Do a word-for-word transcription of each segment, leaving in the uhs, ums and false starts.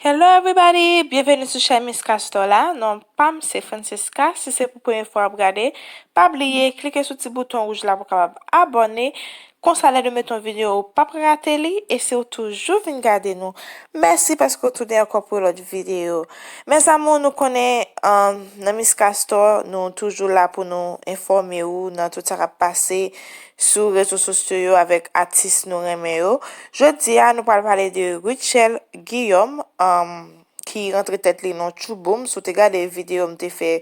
Hello everybody, byenveni sou chèn Miss Castor la. Non pa m se Francisca. Si se pou premye fwa w ap gade, pa bliye klike sou ti bouton wouj la pou w kapab abòne. Konsa lè nou mete yon videyo, ou p ap rate li. E si w toujou vin gade nou, mèsi paske w tounen ankò pou yon lòt videyo. Mes amours, nou konnen, um, nan Miss Castor, nou toujou la pou nou enfòme w nan tout sa k ap pase sou rezo sosyo yo avèk atis nou renmen yo. Jodi a, nou pral pale de Rutshelle Guillaume, um, ki rantre tèt li nan Tchouboum. Si w te gade videyo m te fè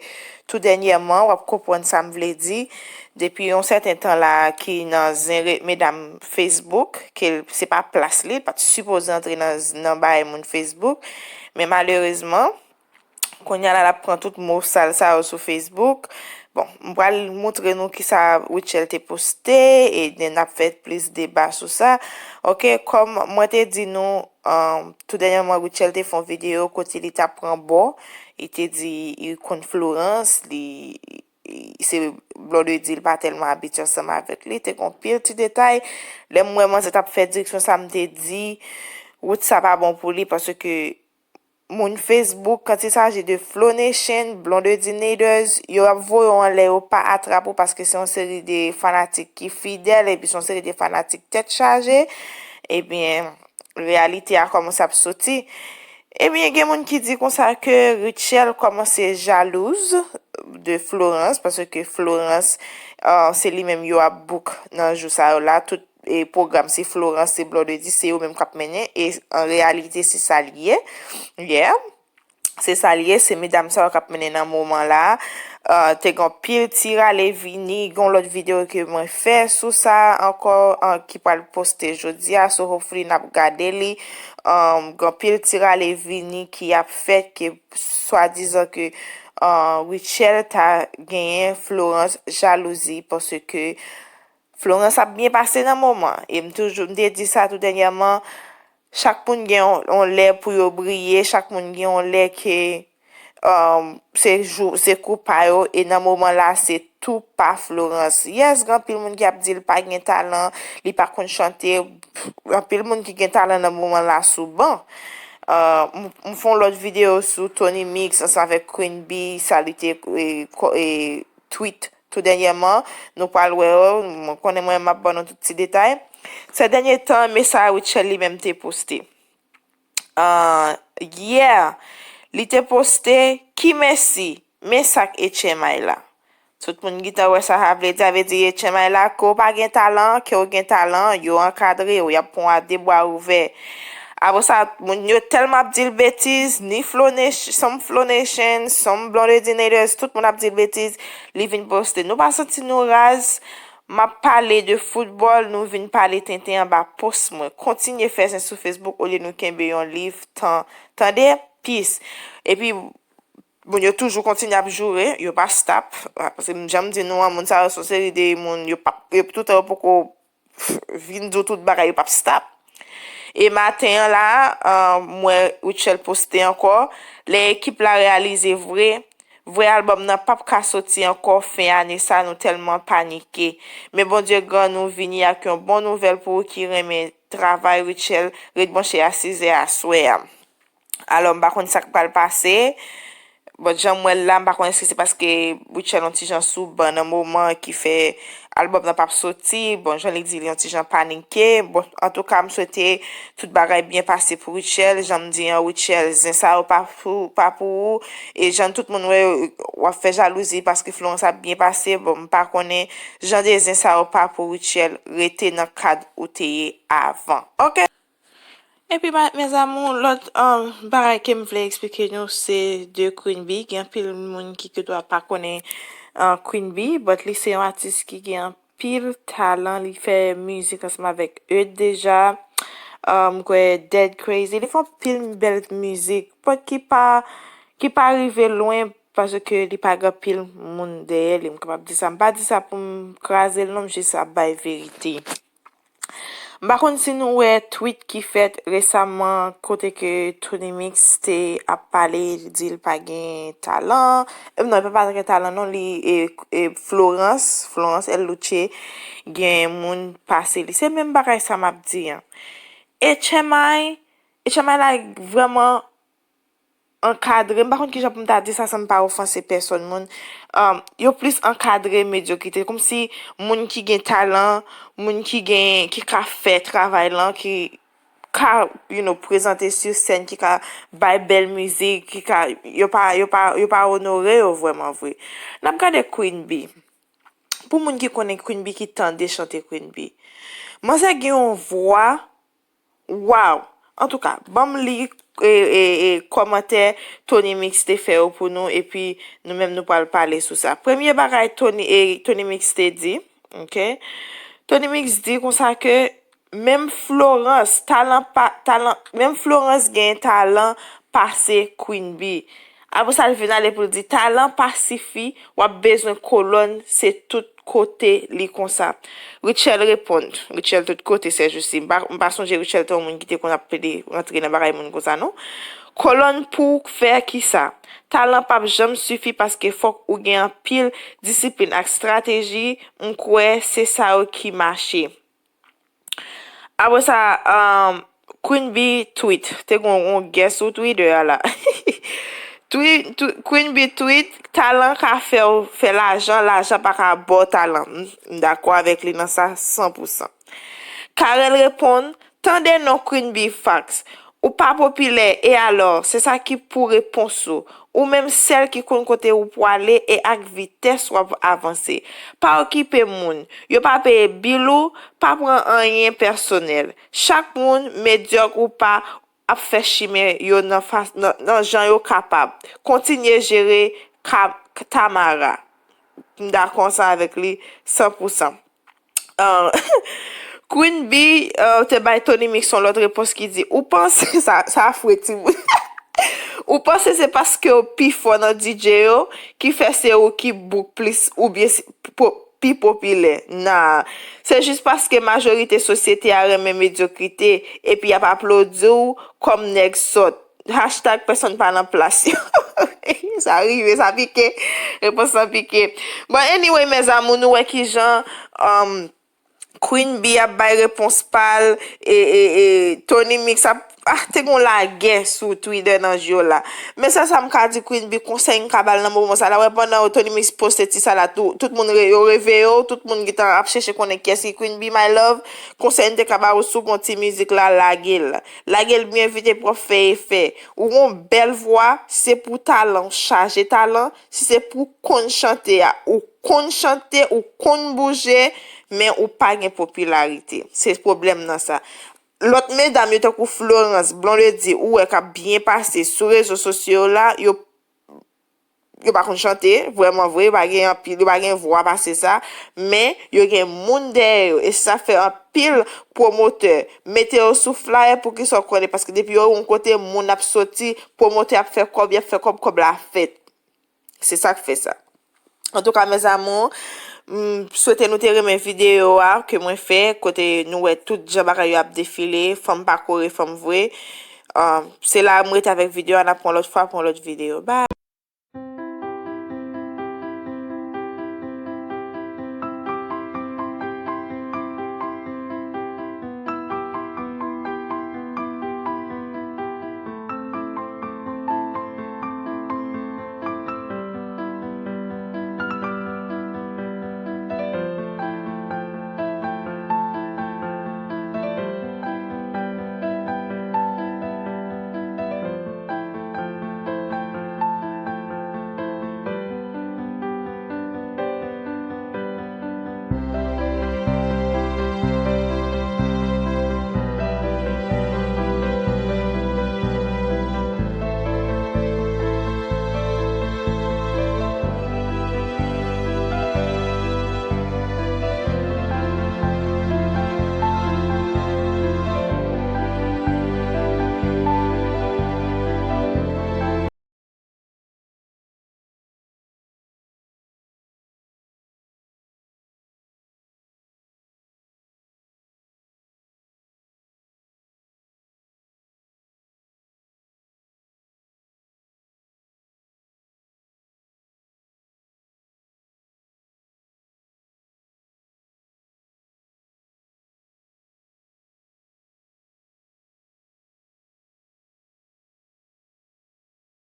tou dènyèman, w ap konprann sa m vle di. Depi yon sèten tan la, ki nan zen re-, medam Facebook, ke l, se pa plas li, l pa t sipoze antre nan, nan bagay moun Facebook. Men malerezman, kounye a la, l ap pran tout mo sal sa yo sou Facebook. Bon, m pral moutre nou kisa Rutshelle te poste, e then n ap fè plis deba sou sa. Oke, kòm mwen te di nou, um, tou dènyèman, Rutshelle te fè yon videyo kote li t ap pran bò. Li te di li konn Florence, li, li se Blondedy, li pa tèlman abitye ansanm avèk li. Te gen anpil ti detay. Lè m wè manzè t ap fè direksyon sa, m te di, wout sa pa bon pou li, paske moun Facebook, quand il s'agit de Flow Nation, Blondedy Naders, yo ap voye w anlè, yo pa atrap ou, paske se yon seri de fanatik ki fidèl, epi se yon seri de fanatik tèt chaje. Ebyen, reyalite a kòmanse ap soti. Ebyen, gen moun ki di konsa ke Rutshelle kòmanse jalouz de Florence, paske Florence, euh, se li menm yo ap book nan jou sa yo la, tout e pwogram, se Florence, se Blondedy, se yo menm k ap mennen, e an reyalite, se sa l ye. Yeah. Se sa l ye, se medam sa yo k ap mennen nan moman la. Euh, te gen anpil ti rale vini, gen yon lòt videyo ke mwen fè sou sa ankò, euh, ki pral poste jodi a, so hopefully n ap gade li. Euh, gen anpil ti rale vini ki ap fèt ke swadizan ke, euh, Rutshelle ta genyen Florence jalouzi, paske Florence ap byen pase nan moman. E m toujou, m te di sa tou dènyèman, chak moun gen yon, yon lè pou yo briye, chak moun gen yon lè ke, um, se jou, se kou pa yo, e nan moman la, se tou pa Florence. Yes, gen anpil moun ki ap di l pa gen talan, li pa konn chante, anpil moun ki gen talan nan moman la sou ban. Uh, m, m fè yon lòt videyo sou Tony Mix ansanm avèk Queen Bee, sa li te, e, ko-, e, tweet tou dènyèman, nou pral wè yo, mwen konnen mwen m ap ban nou tout ti detay. Sè dènye tan, men sa Rutshelle li menm te poste. Ah, yeah, li te poste, ki mèsi, men sa k H M I la. Tout moun gentan wè sa sa vle di, sa vle di H M I la, ke w pa gen talan, ke w gen talan, yo ankadre w, y ap pran w a de bra ouvè. Apre sa, moun yo tèlman ap di l betiz, ni Flow Nation, some Flow Nation, some Blondedinators, tout moun ap di l betiz, li vin poste. Nou pa santi nou raz, m ap pale de foutbòl, nou vin pale tenten anba pòs mwen. Kontinye fè zen sou Facebook olye nou kenbe yon live tan, tande? Peace. Epi, moun yo toujou kontinye ap joure, yo pa stop. Paske m janm di nou an, moun sa yo se yon seri de moun, yo p ap, yo toutan yo poko vin di w tout bagay, yo p ap stop. E maten an la, euh, m wè Rutshelle poste ankò, lè ekip la reyalize vre, vre albòm nan p ap ka soti ankò fen ane sa, nou tèlman panike. Men Bondye gran, nou vini ak yon bon nouvèl pou ou ki renmen travay, Rutshelle, ret branche a sizè aswè a. Alò, m pa konn sa k pral pase. Bon, jan m wè l la, m pa konn èske se paske Rutshelle yon ti jan sou ban nan moman ki fè albòm nan p ap soti. Bon, jan li di, li yon ti jan panike. Bon, antouka, m swete tout bagay byen pase pou Rutshelle. Jan m di an, Rutshelle, zen sa yo pa pou, pa pou ou. E jan tout moun wè, w ap fè jalouzi paske Florence ap byen pase. Bon, m pa konnen, jan de zen sa yo pa pou Rutshelle, rete nan kad ou te ye avan. Oke? Epi, ma-, mes amours, lòt, um, bagay ke m vle eksplike nou, se de Queen Bee. Gen anpil moun ki, ki dwa pa konnen, uh, Queen Bee, but li se yon atis ki gen anpil talan. Li fè mizik ansanm avèk Eude deja. Um, m kwè Dead Crazy. Li fè anpil bèl mizik. But ki pa, ki pa rive lwen paske li pa gen anpil moun dèyè li. M kapab di sa. M pa di sa pou m kraze l non, m jis ap bay verite. M pa konn si nou wè tweet ki fèt resaman kote ke Tony Mix te ap pale, li di l pa gen talan. Eh, non, li pa, pa gen talan non, li, e, e, Florence, Florence L Louche gen moun pase li. Se menm bagay sa m ap di an. H M I, H M I la vrèman ankadre, m pa konn kijan pou m ta di sa san m pa ofanse pèsòn moun. Um, yo plis ankadre medyokrite. Kòmsi moun ki gen talan, moun ki gen, ki ka fè travay lan, ki ka, you know, prezante sou sèn, ki ka bay bèl mizik, ki ka, yo pa, yo pa, yo pa onore yo vrèman vre. N ap gade Queen Bee. Pou moun ki konnen Queen Bee, ki tande chante Queen Bee, manzè gen yon vwa, waw! Antouka, ban m li e, e, e, kòmantè Tony Mix te fè yo pou nou, epi nou menm nou pral pale sou sa. Premye bagay Tony, e, Tony Mix te di, ok? Tony Mix di konsa ke menm Florence, talan pa, talan, menm Florence gen talan pase Queen Bee. Apre sa, l vin ale pou l di, talan pa sifi, w ap bezwen kolòn, se tout kote li konsa. Rutshelle reponn, Rutshelle tout kote, sè Jousy. M pa, m pa sonje Rutshelle te yon moun ki te konn ap pede rantre nan bagay moun konsa, non. Kolòn pou fè kisa? Talan p ap janm sifi paske fòk ou gen anpil disiplin ak estrateji, m kwè se sa yo ki mache. Apre sa, um, Queen Bee tweet. Te gen yon gè sou Twitter a la. Tweet, tw- Queen Bee tweet, talan ka fè w fè lajan, lajan pa ka ba w talan. M, m dakò avèk li nan sa san pou san. Carel reponn, tande non Queen Bee Facts. Ou pa popilè, e alò, se sa ki pou repons ou. Ou menm sèl ki konn kote ou pwale e ak vitès w ap avanse. Pa okipe moun. Yo pa peye bil ou, pa pran anyen pèsonèl. Chak moun, medyòk ou pa, ap fè chimen yo nan, fas, nan, nan jan yo kapab. Kontinye jere ka, Tamara. M dakò ansanm avèk li san pou san. Uh, Queen Bee uh, te bay Tony Mix yon lòt repons ki di, ou panse, sa, sa fre timoun. Ou panse se paske w pi fò nan D J yo ki fè se ou ki bouk plis oubyen se po- pi popilè? Nah. Se jis paske majorite sosyete a renmen medyokrite epi y ap aplodi w kòm nèg sòt. Hashtag pèsonn pa nan plas yo. Sa rive, sa pike. Repons lan pike. Bon, anyway, mes amours, nou wè kijan um, Queen Bee ap bay repons pa l, e, e, e Tony Mix ap, ah, te gon lagè sou Twitter nan jou la. Men sèl sa m ka di Queen Bee, konsèy m ka ba l nan moman sa la, wè pandan Tony Mix poste ti sa la, tou, tout moun re, yo reveye w, tout moun gentan ap chèche konnen kiyès ki Queen Bee, my love, konsèy m te ka ba ou, si w gon ti mizik la, lage l. Lage l byen vit epi w ap fè efè. Ou gon bèl vwa, se pou talan, w chaje talan, si se pou konn chante a, ou konn chante, ou konn bouje, men ou pa gen popilarite. Se pwoblèm nan sa. Lòt medam yo tankou Florence, Blondedy, ou wè k ap byen pase sou rezo sosyo yo la, yo, yo pa konn chante, vrèman vre, yo pa gen anpil, yo pa gen vwa pase sa, men yo gen moun dèyè yo, e sa fè anpil pwomotè mete yo sou flyer pou ki sa w konnen, paske depi yo yon kote moun ap soti, pwomotè ap fè kòb, y ap fè kòb, kòb la fèt. Se sa k fè sa. Antouka, mes amours, m swete nou te renmen videyo a ke mwen fè, kote nou wè tout jan bagay yo ap defile, fanm pa kore fanm vre. Ah, se la m rete avèk videyo a, n ap pran lòt fwa pou yon lòt videyo. Bye!